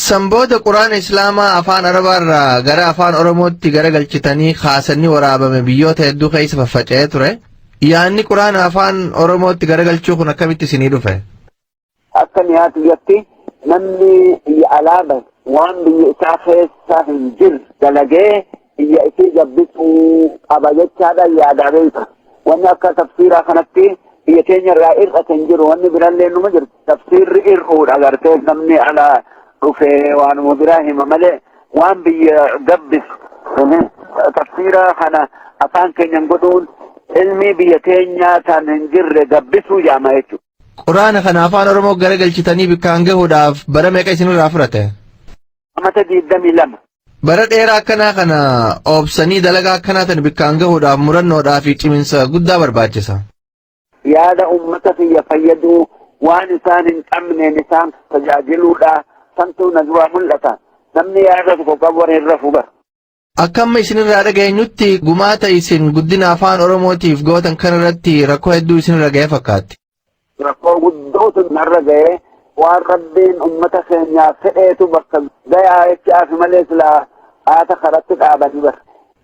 San booda Quraana Islaamaa afaan Arabaarraa gara afaan Oromootti garagalchitanii kaasanii waraabame biyyoota hedduu keessa faffaca'ee ture. Yaanni Quraana afaan Oromootti garagalchuu kun akkamitti isinii dhufe? Akka niyaatiyyatti namni biyya alaa bahe waan biyya isaa keessa hin jirre dalagee biyya isii gabbisuu qaba jechaadha yaadaa beeka. Wanni akka tafsiiraa kanatti biyya keenya irraa hir'ate hin jiru. Wanni birallee numa jirti. Tafsiirri hir'uudha gartee namni alaa dhufee waanuma biraa hima malee waan biyya gabbisu. Tafsiira kana afaan keenyan godhuun ilmii biyya keenyaa tan hin jirre gabbisuu jaama jechuudha. Quraana kana afaan Oromoo garagalchitanii bikkaan gahuudhaaf bara meeqa isinirraa fudhate? Amata 22. Bara dheeraa akkanaa kana oobsanii dalagaa akkanaa tan bikkaan gahuudhaaf murannoodhaa fi ciminsa guddaa barbaachisa. Yaada ummata kiyya fayyaduu, waan isaan hin qabneen isaan tajaajiluudha santuu na duraa mul'ata. Namni yaada tokko qabu warra hin rafu bara. Akka amma isinirraa dhageenyutti gumaata isin guddina afaan Oromootiif gootan kanarratti rakkoo hedduu isinirra ga'ee fakkaatti. Rakkoo guddootu narra ga'ee, waan Rabbiin ummata keenyaaf fedheetu bakka gayaa jechaaf malee silaa haata karatti dhaabanii bara.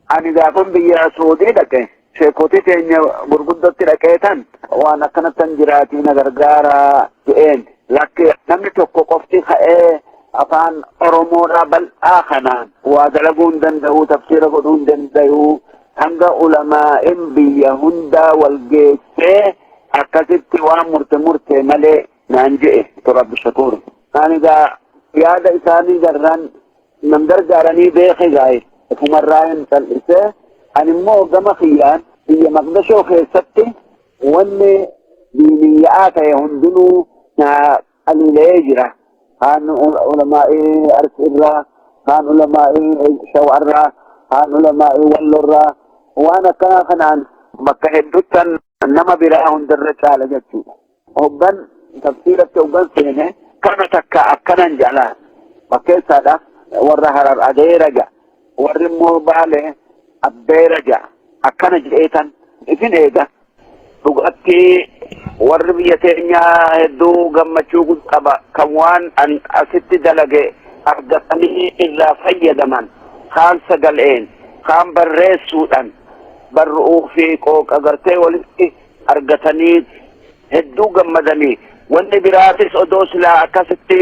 Ani gaafan biyya Suudii dhaqe sheekotii teenya gurguddootti dhaqee tan waan akkanattan jiraatii na gargaaraa je'een, lakki, namni tokko qofti ka'ee afaan Oromoodhaa bal'aa kanaan waa dalaguu hin danda'u, tafsiira godhuu hin danda'u, hanga ulamaa'in biyya hundaa wal geessee akkasitti waan murte murte malee naan je'e Dr. Abdushakuur. Ani egaa yaada isaanii garraan nan gargaaranii beeke gaa'e ofumarraa hin cal'isee. Ani immoo gama kiyyaan biyya Maqdashoo keessatti wanni diiniyya'aa ta'e hundinuu naa qaliila'ee jira. Kaan ulamaa'ii Arsii irraa, kaan ulamaa'ii Shawaa irraa, kaan ulamaa'ii Walloo irraa, waan akkanaa kanaan bakka hedduuttan nama biraa hundarra caala jechuudha. Hoggan tafsiiratti hoggan seene kana takka akkanan jala fakkeessaadhaaf warra Harar adeera ja'a, warri immoo Baale abbeera ja'a, akkana jedheetan isin eega. Dhugatti warri biyya teenyaa hedduu gammachuu qaba kan waan an asitti dalage argatanii irraa fayyadaman, kaan sagaleen, kaan barreessuudhaan, barru'uu fi qooqa gartee walitti argatanii hedduu gammadanii. Wanni biraatis odoo silaa akkasitti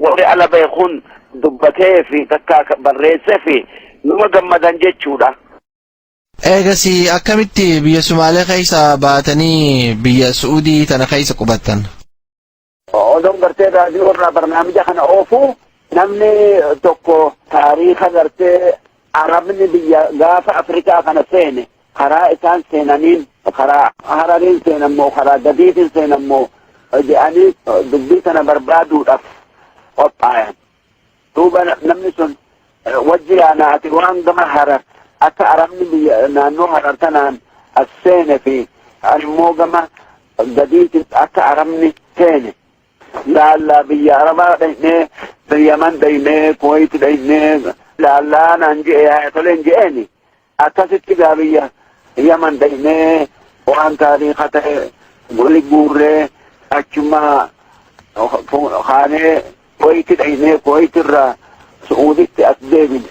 warri ala bahe kun dubbatee fi takka barreessee fi numa gammadan jechuudha. Eegasii akkamitti biyya Sumaalee keessa baatanii biyya Su'uudii tana keessa qubattan? Odoon gartee raadiyoo irraa barnaamija kana oofu namni tokko taariika gartee Arabni biyya gaafa Afrikaa kana seene, karaa isaan seenaniin, karaa Harariin seenammoo karaa gadiitiin seenammoo jedhanii dubbii kana barbaaduudhaaf qophaayan. Duuba namni sun wajji yaana, ati waan gama Harar akka Arabni biyya naannoo Harar tanaan as seene fi ani immoo gama gadiitiin akka Arabni seene laallaa, biyya Arabaa dhaynee, Yaman dhaynee, Kuwait dhaynee laallaa naan je'e. Toleen je'eeni. Akkasitti gaa biyya Yaman dhaynee waan taariika ta'e wali guurree, achuma kaanee Kuwait dhaynee, Kuwait irraa Su'uuditti as deebine.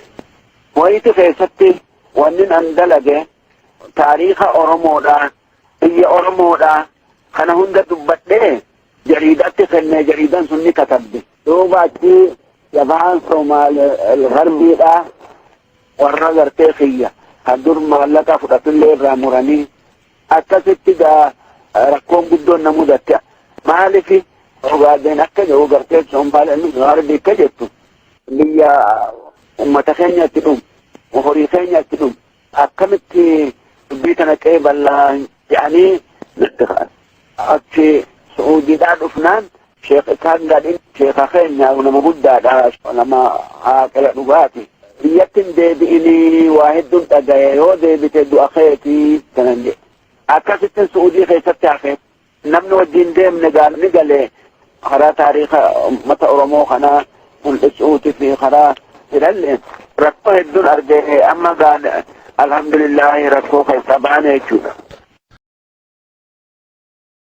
Kuwait keessatti wanni an dalage taariika Oromoodhaa, biyya Oromoodhaa kana hunda dubbadhee jariidatti kennee, jariidan sun ni katabde. Duuba achi afaan Somaalee garbiidhaa warra gartee kiyya kan dur maallaqa fudhatullee irraa muranii, akkasitti gaa rakkoon guddoon na mudatte. Maaliif Ogaadeen akka jiru gartee Somaaleen garbii akka jettu, biyya ummata keenya itti dhumu, horii keenya itti dhumu, akkamitti dubbii kana qeeballaa jedhanii natti ka'an. Achi Su'uudiidhaa dhufnaan Sheekh Isaan Gadhin sheeka keenya, nama guddaadha, nama haaqila dhugaati. Biyyatti hin deebi'inii, waa hedduun dhagaye, yoo deebite du'a keetii kanan jedhe. Akkasittiin Su'uudii keessatti hafe. Namni wajjin deemne gaanni galee karaa taariika uummata Oromoo kanaa mul'isuuti fi karaa jedhallee rakkoo hedduun argee, amma gaan alhamdulillahi rakkoo keessa baane jechuudha.